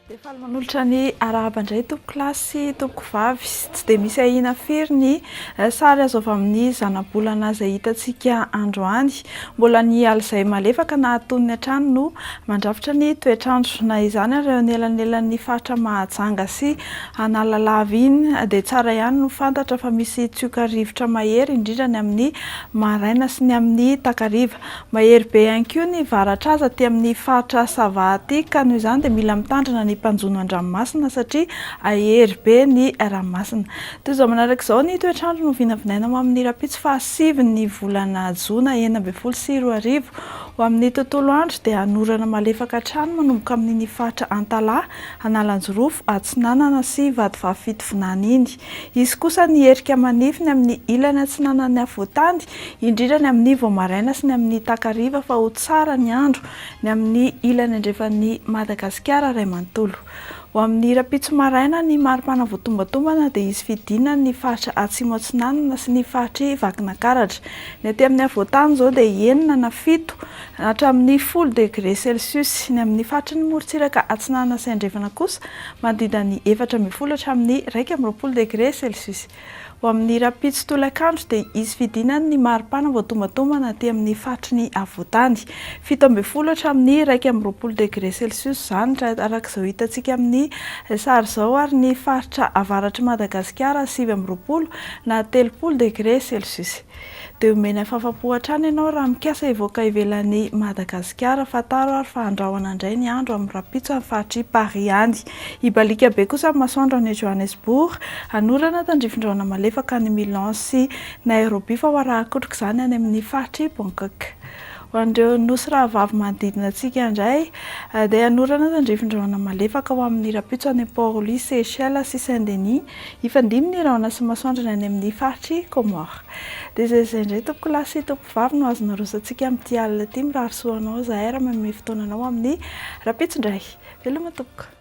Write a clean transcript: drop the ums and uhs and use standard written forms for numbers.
Dia faly manolotra ny arahaba indray tompoko lahy sy tompoko vavy. Tsy dia misy ahiana firy ny sary azo avy amin'ny zanabolana izay hitantsika androany. Mbola ny alizay malefaka na antonony hatrany no mandrafitra ny toetr'andro. Na izany ary eo anelanelan'ny faritra Mahajanga sy Analalava iny dia tsara ihany no fantatra fa misy tsioka rivotra mahery indrindra ny amin'ny maraina sy ny amin'ny takariva. Mahery be ihany koa ny varatraza aty amin'ny faritra Sava aty ka noho izany dia mila mitandrina ny mpanjono an-dranomasina satria hahery be ny ranomasina. Toy izao manaraka izao ny toetr'andro no vinavinaina ho amin'ny rahampitso fahasivy ny volana jona 2016. Ho amin'ny tontolo andro dia hanorana malefaka hatrany manomboka amin'iny faritra Antalaha, Analanjirofo, Atsinanana sy Vatovavy Fitovinany iny. Hisy kosa ny herika manify ny amin'ny ilany atsinanan'ny afovoantany, indrindra ny amin'ny vao maraina sy ny amin'ny takariva fa ho tsara ny andro ny amin'ny ilany andrefan'i Madagasikara iray manontolo. Ho amin'ny rahampitso maraina ny maripana voatombatombana dia hisy fidinany ny faritra Atsimo Atsinanana sy ny faritr'i Vakinankaratra. Ny aty amin'ny afovoantany izao dia enina na fito hatramin'ny 10 degre celsius. Ny amin'ny faritry ny morontsiraka atsinanana sy andrefana kosa manodidina ny 14 hatramin'ny 21 degre celsius. Ho amin'ny rahampitso tolakandro dia hisy fidinany ny maripana voatombatombana aty amin'ny faritry ny afovoantany. 17 hatramin'ny 21 degre celsius izany raha araka izao hitantsika amin'ny sary izao ary ny faritra avaratr'i Madagasikara 29 na 30 degre celsius. Dia omena fafapo hatrany ianao raha mikasa hivoaka ivelan'i Madagasikara. Fantaro ary fa andrahona indray ny andro amin'ny rahampitso any faritr'i Paris any. Hibaliaka be kosa ny masoandro any Johannesburg. Hanorana tandrifin-drahona malefaka any Milan sy Nairobi fa ho arahan-kotroka izany any amin'ny faritr'i Bangkok. Ho an'ireo nosy rahavavy manodidina antsika indray dia hanorana tandrifin-drahona malefaka ho amin'ny rahampitso any Port-Louis, Seychelles sy Saint-Denis. Hifandimby ny rahona sy masoandro ny any amin'ny faritr'i Comores. Dia izay izay indray tompoko lahy sy tompoko vavy no azo narosantsika amin'ity alina ity. Mirary soa anao izahay raha manome fotoana anao amin'ny rahampitso indray. Veloma tompoko.